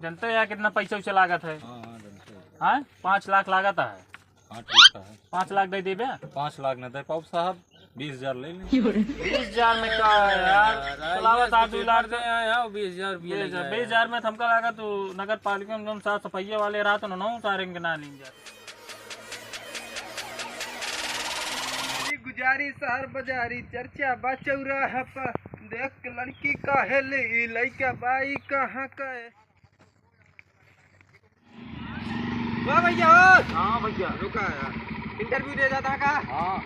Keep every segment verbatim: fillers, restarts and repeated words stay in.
जनते हैं कितना पैसा वैसा लागत है? हाँ, हाँ, जनते हैं। हाँ, पाँच लाख लागत है। हाँ, ठीक है। पाँच लाख दे देबे? पाँच लाख न दे पाउब साहब, बीस हजार ले लें। बीस हजार में का है यार? यार, चलावा ये साहब, कुछ दो लाख कर दे यार, बीस हजार रुपये बीस हजार, लग जाए। बीस हजार में तो हमका लगा तू नगर पालिका में जौन साफ सफाइया वाले रहत न, नौ सारे के ना लीन जाए। गुजारी शहर बाजारी, चर्चा बा चौराहा पर, देख के लड़की काहे ले, ई लइका बाई कहाँ का है? वाह भैया हो। हाँ भैया। रुका यार, इंटरव्यू दे जाता का? हाँ।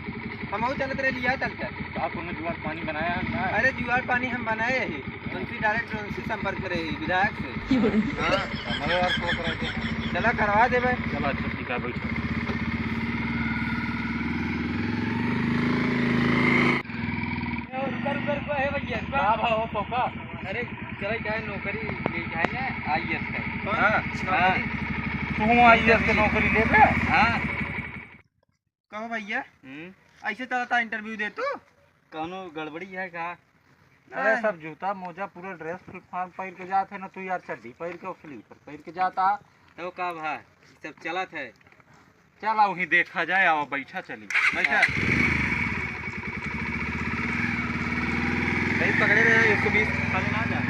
हमहू चलत रहे लिया चलते। का तूने जुआर पानी बनाया है ना? अरे जुआर पानी हम बनाए ही, उनसे डायरेक्ट उनसे संपर्क करे ही विधायक से। हाँ। हमारे यार को करा दे। चला करवा देबे। चला अच्छा ठीक है, बैठो। ए, रुका, रुका, रुका, हे भैया, रुका। का भाव हो तो का? अरे, चला जाए नौकरी ले जाए ना, आईएएस का। कौन? हाँ, नौकरी? हाँ। तू आईएएस के नौकरी लेबे? हाँ। कहो भैया, हम्म? ऐसे चलता इंटरव्यू दे तू? कौनो गड़बड़ी है का? अरे नहीं। सब जूता मोजा पूरा ड्रेस फुल फॉर्म पहिर के जात है ना, तू यार चड्डी पहिर के और स्लीपर पहिर के जाता। तो का भा, सब चलत है। चला वहीं देखा जाए, आवा बैठा चली। बैठा। नहीं पकड़े रहे, एक सौ बीस खाली ना जा।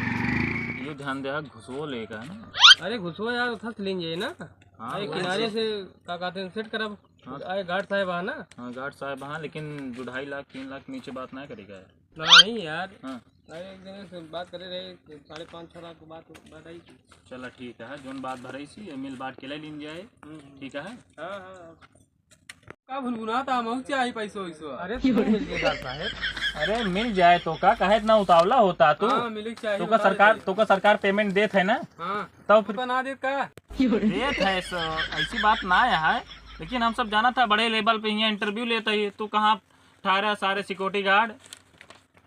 यो ध्यान दे, घुसवो लेगा ना। अरे घुसवो यार, उठा से लेंगे ना। हाँ, अरे वही किनारे से। से का कहते हैं, सेट करब। हाँ। अरे गार्ड साहब आ ना। हाँ, गार्ड साहब हाँ, लेकिन दो ढाई लाख, तीन लाख नीचे बात ना करेगा यार। नहीं यार। हाँ। अरे एक जने से बात करे रहे, साढ़े पाँच छः लाख की बात, बात आई थी। चला ठीक है, जोन बात भरई सी, ये मिल बांट के ले लीन जाए। हम्म, हम्म। ठीक है? हाँ, हाँ, हाँ। का भुनभुनाता, हमहू चाही पैसो वैसो। अरे तू मिल जाए गार्ड साहब। अरे मिल जाए तो का, काहे इतना उतावला होता तू? हाँ, मिले के चाही, तो का बता सरकार, देते। तो का सरकार पेमेंट देत है ना? हाँ। तब फिर बना देत का? देत है सो, ऐसी बात ना है, लेकिन हम सब जाना था बड़े लेवल पे यहाँ इंटरव्यू लेता ही, तू कहाँ ठहरा सारे सिक्योरिटी गार्ड,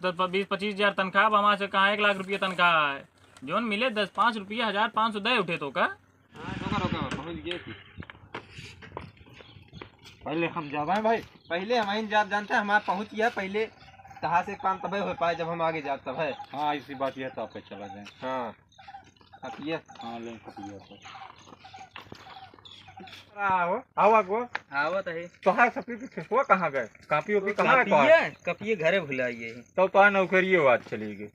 दस, बीस, पच्चीस हजार तनख्वाह, अब हमारे से कहाँ एक लाख रुपये तनख्वाह है, जोन मिले दस, पाँच रुपये, हजार पाँच सौ दे उठे तो का? हाँ, रोका, रोका, पहुँच गए थी। पहले हम जाबे भाई। पहले हम ही जाब जानते हैं, हमारा पहुँच गया पहले, तहाँ से काम तबे हो पाए जब हम आगे जाब तब है। हाँ, इसी बात यह तो आप पे चला जाए। हाँ। कपिया। हाँ, ले कपिया तो। आओ, आओ आगो। आवत है। तोहार सपी के खेसवा कहाँ गए? कापी ओपी कहाँ है तोहार? कपिया, कपिया घरे भुलाइए। तो तोहार नौकरिये आज चली गई।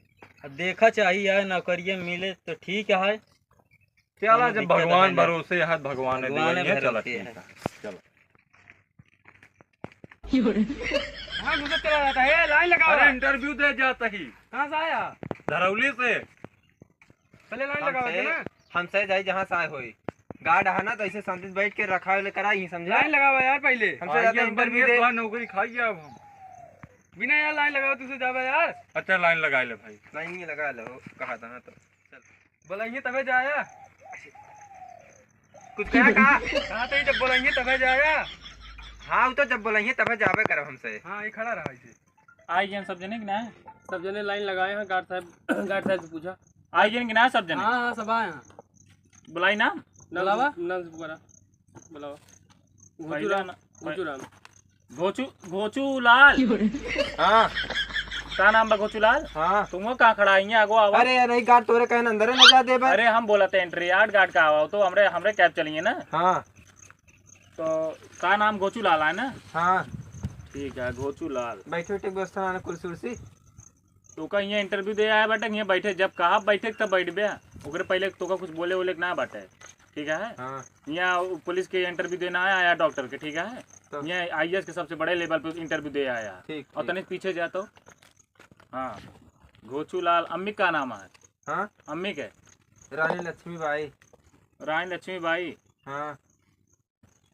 अब देखा चाहिए यार, नौकरिये मिले तो ठीक है। चला, जब दिक्कत भगवान है ना। भरोसे है, भगवान भगवान दिवाइए, चला भरोसे ठीक है। है। चलो। हाँ, घुसत चला जाता है, लाइन लगा अरे, हुआ। इंटरव्यू दे जाता ही। कहाँ से आया? धरौली से। पहले लाइन लगा हमसे, हुआ ना। हमसे जाई जहाँ से आए होई। गार्ड है ना, तो ऐसे शांति से बैठ के रखा ले करा ही, समझा? लाइन लगा हुआ यार पहले। हमसे आइए, ज्यादा हम इंटरव्यू बनिए, दे। तो नौकरी खाइए अब हम। बिना यार लाइन लगाओ, तुझसे जावे यार। अच्छा, लाइन लगा ले भाई। लाइन ही लगा लो, कहा था ना तो। चल। बोलाइए तबे जाया। कुछ कहा, कहा? कहा था, जब बोलाइए तबे जाया। हाँ, वो तो जब बोलाइए तबे जाबे करब हमसे। हाँ, ये खड़ा रहा इसे। आई गए सब जने कि ना? सब जने लाइन लगाए हैं, गार्ड साहब, गार्ड साहब से पूछा। आई गए कि ना सब जने? हाँ, हाँ, सब आए हैं। बुलाई नाम? बुलावा? नाम से पुकारा। बुलावा। पहले घोचू राम, ना, घोचू राम। घोचू, घोचू लाल। हाँ। का नाम बा घोचू लाल? हाँ। तुम कहाँ खड़ा है? यहाँ आगो आवा। अरे यार, नहीं, गार्ड तोरे कहन अंदर न जा दे बा। अरे हम बोला थे एंट्री यार्ड गार्ड का आवा, तो हमरे, हमरे कैब चलिए ना। हाँ। तो का नाम घोचू लाल है ना? हाँ। ठीक है, घोचू लाल। बैठे उठे के व्यवस्था ना, कुर्सी उर्सी? तोका हियाँ इंटरव्यू दे आया बाटे, हियाँ बैठे, जब कहा बैठे तब बैठबे। ओकरे पहले तोका कुछ बोले वोले के ना बाटे, ठीक है? हाँ। हियाँ उ पुलिस के इंटरव्यू देना आया, आया डॉक्टर के, ठीक है? तो? हियाँ आईएएस के सबसे बड़े लेवल पे इंटरव्यू दे आया। ठीक, और ठीक। तनिक पीछे जा तो। हाँ, घोचू लाल, अम्मी का नाम है? हाँ? अम्मी के? रानी लक्ष्मी बाई। रानी लक्ष्मी बाई? हाँ।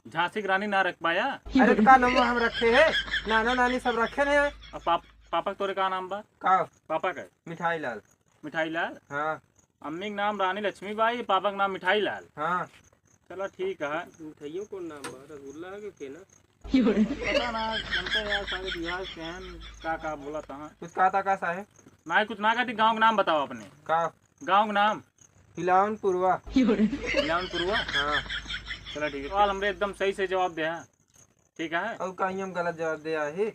झांसी की रानी ना रख पाया? अरे, का नाम हम रखे हैं? नाना नानी सब रखे हैं। अब पाप-, पापा के तोरे का नाम बा? का? पापा के? मिठाई लाल। मिठाई लाल? हाँ। अम्मी के नाम रानी लक्ष्मी बाई, पापा के नाम मिठाई लाल। हाँ। चला ठीक है। मिठाइयों को नाम बा, रसगुल्ला है कि केना? पता ना, जनते यार, सारे बिहार के हैं, का का बोला तहाँ। कुछ कहा था का साहेब? ना, कुछ ना कहती, गाँव के नाम बताओ अपने। का? गाँव के नाम? हिलावन पुरवा। हिलावन पुरवा? हाँ। चला ठीक है। सवाल हमरे एकदम सही से जवाब दे, हाँ। ठीक है। और कहीं हम गलत जवाब दे आए ही?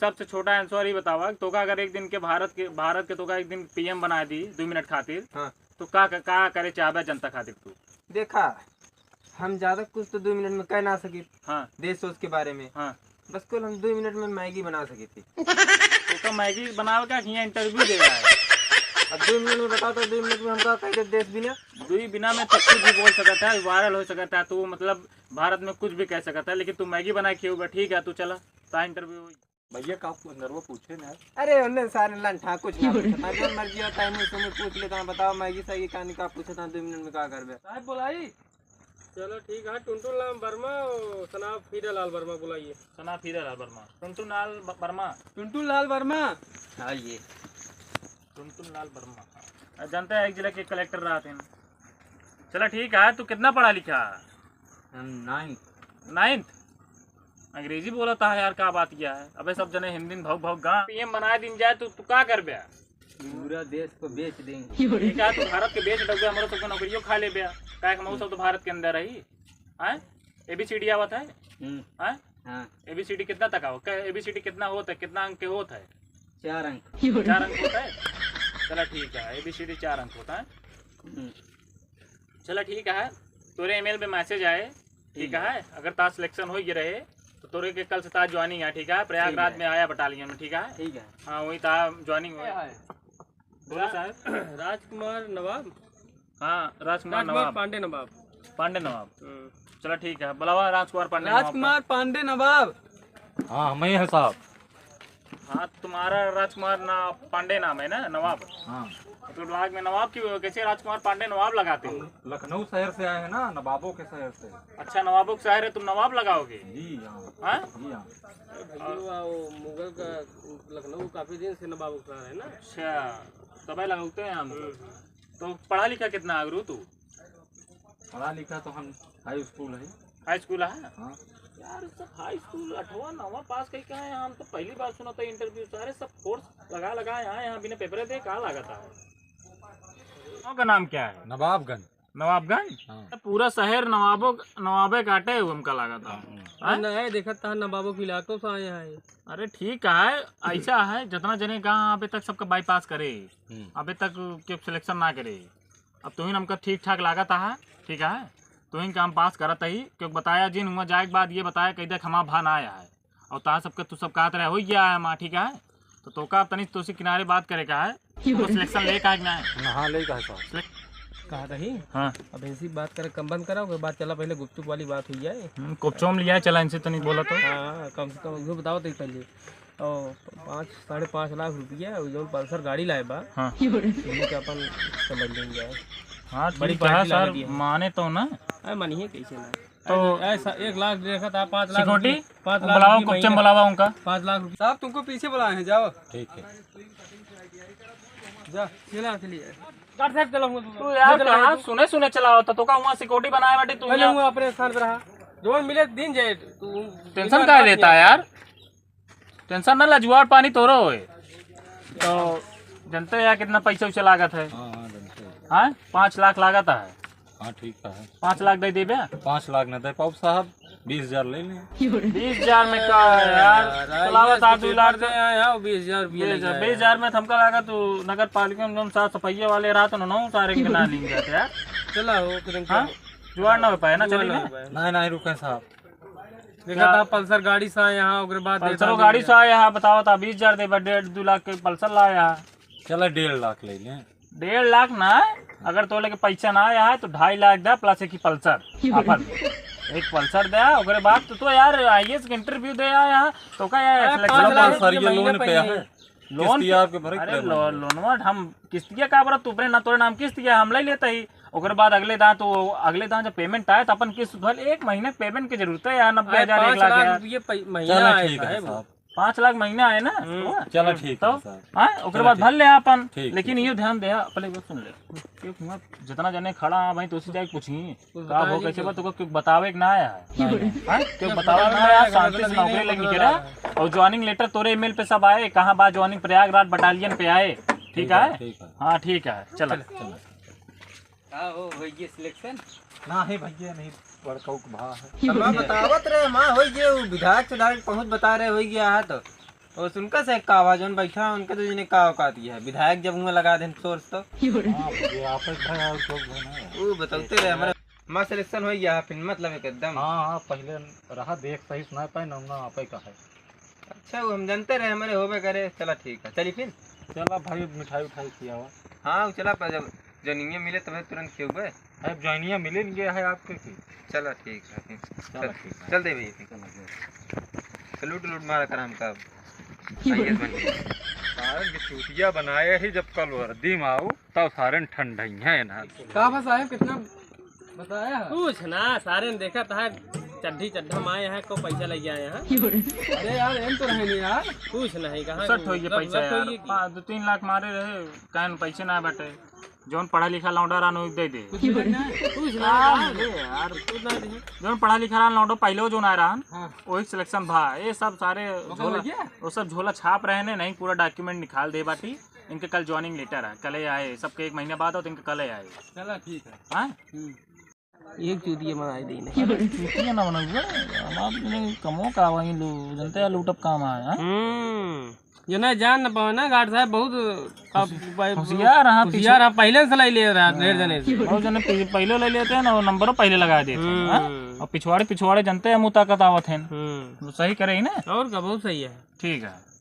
सबसे छोटा आंसर ही बतावा, तोका अगर एक दिन के भारत के, भारत के तोका एक दिन पीएम बना दी, दो मिनट खातिर, हाँ। तो का, का, का करे चाहबे जनता खातिर तू? देखा, हम ज्यादा कुछ तो दुइ मिनट में कह ना सकी हाँ। देश सोच के बारे में। हाँ। बस कुल हम दुइ मिनट में मैगी बना सकी थी। तो, तो मैगी बनावे का हियाँ interview दे रहा है। अब दुइ मिनट में बताओ तो दुइ मिनट में हमका कह दे देश बिना। दुइ बिना में तो कुछ भी बोल सकता है, viral हो सकता है, तू मतलब भारत में कुछ भी कह सकता है, लेकिन तू मैगी बना के हुआ, ठीक है, तू चला, ता interview होई। भैया का पू-, अंदरवा पूछे ना। अरे उन्हें सारे लंठा कुछ ना पूछता, जो मर्जी होता है मुँह से मुँह पूछ लेता है, बताओ मैगी सैगी का नहीं का पूछता है, दुइ मिनट में का करबे? साहब बोलाई। चलो ठीक है, टुनटुन लाल वर्मा और सनाफ हीरा लाल वर्मा बुलाइए। सनाफ हीरा लाल वर्मा, टुनटुन लाल ब-, वर्मा। टुनटुन लाल वर्मा। हाँ ये। टुनटुन लाल वर्मा। आ, जानते हैं एक जिला के कलेक्टर रहते हैं। चला ठीक है, तू कितना पढ़ा लिखा? हम ninth। Ninth? अंग्रेजी बोलत है यार, का बात किया है? अबे सब जने हिंदी में भौक भौक गा। पीएम बनाए दिन जाए तो तू का करबे? पूरा देश को बेच देंगे। ठीक है, तू भारत के बेच डबे, हमरो सबके नौकरियों खा लेबे। काहे कि हमहू सब तो भारत के अंदर रही। हैं? एबीसीडी आवत है? हम्म। हैं? हाँ। एबीसीडी कितना तक आओ? क-, एबीसीडी कितना होत है? कितना अंक के होत है? चार अंक। चार अंक होत है? चला ठीक है, एबीसीडी चार अंक होत है। हम्म। चला ठीक है, तोरे ईमेल पे मैसेज आए, ठीक ठीक है। है? अगर तार सिलेक्शन हो गया रहे, तो तोरे के कल से तार ज्वाइनिंग है, ठीक है? प्रयागराज ठीक है। में आया बटालियन में, ठीक है? ठीक है। हाँ, वही तार ज्वाइनिंग हो। क्या है? बोलो साहब। राजकुमार नवाब। हाँ, राजकुमार राजकुमार नवाब। पांडे नवाब। पांडे नवाब। हम्म। चला ठीक है, बुलावा राजकुमार पांडे नवाब का। राजकुमार पांडे नवाब। हाँ, हम ही हैं साहब। हाँ, तुम्हारा राजकुमार ना, पांडे नाम है ना, नवाब? हाँ। तो ब्लॉग में नवाब क्यों, कैसे राजकुमार पांडे नवाब लगाते हो? हम लखनऊ शहर से आए हैं ना, नवाबों के शहर से। अच्छा, नवाबों के शहर है, तुम नवाब लगाओगे? जी हाँ। हाँ? जी हाँ। भैया, वो मुगल का लखनऊ काफी दिन से नवाबों का शहर है ना? अच्छा, तबे लगाते हैं हम। हम्म। तो पढ़ा लिखा कितना आगरू तू? पढ़ा लिखा तो हम हाई स्कूल है। हाई स्कूल है? हाँ। यार, सब हाई स्कूल अठवा नवा पास कई के आए हैं, हम तो पहली बार सुना था इंटरव्यू। सारे सब फोर्स लगा लगा आए हैं, यहाँ बिना पेपर दे का लागत है? गाँव का नाम क्या है? नवाबगंज। नवाबगंज? हाँ। पूरा शहर नवाबों, नवाबे काटे हुए हमका लागत है। हाँ। हैं? नहीं, देखत था नवाबों के इलाकों से आए हैं। अरे ठीक है, ऐसा है, जितना जने गाँव अबे तक सबका बाईपास करे, हम्म। अबे तक क्यों सिलेक्शन ना करे। अब तुहिन हमका ठीक ठाक लागत है, ठीक है, तुहिन का हम पास करत ही, क्योंकि बताया जिन हुआ जाए के बाद ये बताया कह दे हमार भा ना आया है, और तहाँ सबके तू सब कहत रहे हो गया है हमार, ठीक है, तो तोका अब तनी तोसे किनारे बात करे का है, तो सिलेक्शन ले का है कि ना है? हाँ, ले का है साहब। सिलेक्ट- कहा रही? हाँ। अब ऐसी बात करे कम बंद करा, ओकर बाद चला पहले गुपचुप वाली बात हुई जाए। हम्म, गुपचुप लिया है, चला इनसे तो नहीं बोला तो। हाँ, कम से कम उनको बताओ तो पहले। और पाँच, साढ़े पाँच लाख रुपया, वो जौन पल्सर गाड़ी लाए बा, हाँ। उन्हीं का अपन समझ लेंगे यार। हाँ, बड़ी ठीक है पार्टी सर, लागत है। माने तो ना। अरे मानिए कैसे ना। तो ऐसा एक लाख देखा था, पाँच लाख सिक्योरिटी? रुपये, पाँच लाख बुलाओ, रुपये कुछ महीना। बुलावा उनका। पाँच लाख रुपये। साहब, तुमको पीछे बुलाए हैं, जाओ। ठीक है। जा, ये ला के लिए। गार्ड साहब, चलो, तू यार, चलो, कहाँ तू। सुने, सुने चलाओ, तो, तो का वहाँ सिक्योरिटी बनाए बाटे तू पहले यहाँ? वो अपने स्थान पे रहा। जौन मिले, दिन जाए, तू टेंशन काहे लेता है यार? टेंशन ना, लजुआर पानी तोरो होए। तो जनते यार कितना पैसा उसे लागत है? हाँ, हाँ, जनते हैं। हाँ, पाँच लाख लागत है। हाँ, ठीक है। पाँच लाख दे देबे? पाँच लाख ना दे पाउब साहब, बीस हजार ले लें। बीस हजार में का है यार? यार, चलावा ये ता दो लाख दे। आया हो, बीस हजार रुपये बीस हजार, लेके आया। बीस हजार में तो हमका लगा तू नगर पालिका में जौन साफ सफाइया वाले रहत न, नौ सारे के ना लेंगे यार। चला हो, फिर हम हाँ? क्या जुआर ना हो पाए ना, जुआर चली ना ना। हो पाए। नहीं, नहीं, रुके साहब। देखा क्या? था पल्सर गाड़ी से आया यहाँ, ओकरे बाद पल्सर देखा गाड़ी नहीं से आया यहाँ, बताओ था बीस हजार दे, डेढ़ दो लाख के पल्सर लाया। चला डेढ़ लाख ले लें। डेढ़ लाख ना, अगर तो लेके पैसा ना आया है तो ढाई लाख दे plus एक ही पल्सर ऑफर में। एक पल्सर दे, ओकरे बाद तो, तो यार आईएएस के इंटरव्यू दे आया है, तो का यार अरे, सिलेक्शन पाँच लाख चलो, सर, ये रुपये महीने लोन पे पे है। है। लोन किस्तिया पे, आपके भरे के अरे पड़ेगा। लो-, लोनवा हम किस्तिया का बरत, तू अपने ना तोरे नाम किस्तिया हम ले लेते ही। ओकरे बाद अगले दां तो, अगले दां जब पेमेंट आए तो अपन किस्त भर, एक महीने पेमेंट की जरूरत है यार, नब्बे हजार, एक लाख यार। पाँच लाख रुपये पै-, महीना चलो, आए ठीक है साहब। साहब। पाँच लाख महीना आए ना? हम्म। तो? चलो, ठीक है तो? साहब। हाँ, ओकरे चलो, बाद ठीक। भर ले अपन। ठीक, लेकिन ठीक। ये ध्यान दे, पहले एक बात सुन ले। क्यों हुआ? जितना जने खड़ा है भाई, तो उसी जाके पूछी। कुछ का बतावे हो, नहीं कैसे क्यों? बात, तो क्यों बतावे कि ना आया है? नहीं, नहीं। हाँ? क्यों क्यों बतावे बतावे ना ना आया, आया, शांति से मतलब नौकरी नहीं लगी बोल करा। रहा है। और ज्वाइनिंग लेटर तोरे ईमेल पे सब आए, कहाँ बा ज्वाइनिंग, प्रयागराज बटालियन पे आए। ठीक ठीक है, है? ठीक है। हाँ, ठीक है, चलो। चलो। का हो, होई गया सिलेक्शन? ना है भैया, नहीं, बड़काऊ के भा है। तो मैं बतावत रहे, माँ होई गया, वो विधायक से डायरेक्ट पहुँच बता रहे, होई गया है तो। और उनका से का आवाज, उन बैठा, उनका तो जिन्हें का औकात है, विधायक जब हुआ लगा देन सोर्स तो। हाँ, ये आपस भाई और लोग भाई ना। वो बतौते रहे हमारे। माँ सिलेक्शन हो गया है, फिर मतलब एक एकदम। हाँ, हाँ, पहले रहा देख सही सुनाए पाए ना, ना आपे का है। अच्छा, वो हम जानते रहे हमारे होबे करे। चला ठीक है, चली फिर। चला भाई, मिठाई उठाई खियावा। हाँ, चला पर जब जनिया मिले तब तुरंत खियोबे। अब जनिया मिले न गया है आपके की। चला ठीक है फिर। चला चल, ठीक है। चल दे भैया फिर। चला, चला। सलूट उलूट मारा कर हमका। आईएएस बन गया। सारे के चूतिया बनाए ही जब कल वर्दी में आओ, तब सारे ठंड ही है ना। का बा साहेब, कितना बताया है? कुछ ना, सारे ने देखा था, चड्ढी चड्ढा माए हैं, को पैसा लग गया यहाँ। अरे यार, एम तो रहे नहीं यार। कुछ नहीं, कहाँ सट हो गया गप-, पैसा गप यार। होइए की? पा-, दो तीन लाख मारे रहे, कहन पैसे ना बटे। जौन पढ़ा लिखा लौंडा रहन, उ दे दे। कुछ भी नहीं। कुछ ना हाँ, यार। ले यार। कुछ ना दे। जौन पढ़ा लिखा रहन लौंडो पहले जौन आए रहन, हाँ। वही सिलेक्शन भा। ये सब सारे ओकर झोला, लग गया? वो सब झोला छाप रहे ने, नहीं पूरा डॉक्यूमेंट निकाल दे बाटी। इनके कल ज्वाइनिंग लेटर है, कल ही आए, सबके एक महीने बाद हो तो इनके कल ही आए। चला ठीक है। हाँ? हम्म। एक चूतिया बनाई देने। अरे चूतिया ना बनाऊ बे, हम आप ने कमो का वही लो, जनते हैं लूटब काम आए, हाँ? हम्म। ये ना जान न पावे ना, गार्ड साहब बहुत का-, होशियार, हाँ, होशियार, हाँ, पहले से लाई ले रहा, ढेर जने से। बहुत जने पह-, पहले ले लेते हैं ना, वो नंबरों पहले लगा देते हैं, हाँ? हम्म। और पिछवाड़े, पिछवाड़े जनते हैं, मुँह ताकत आवत हैं। हम्म। तो सही करे ही ना? और का, बहुत सही है। ठीक है।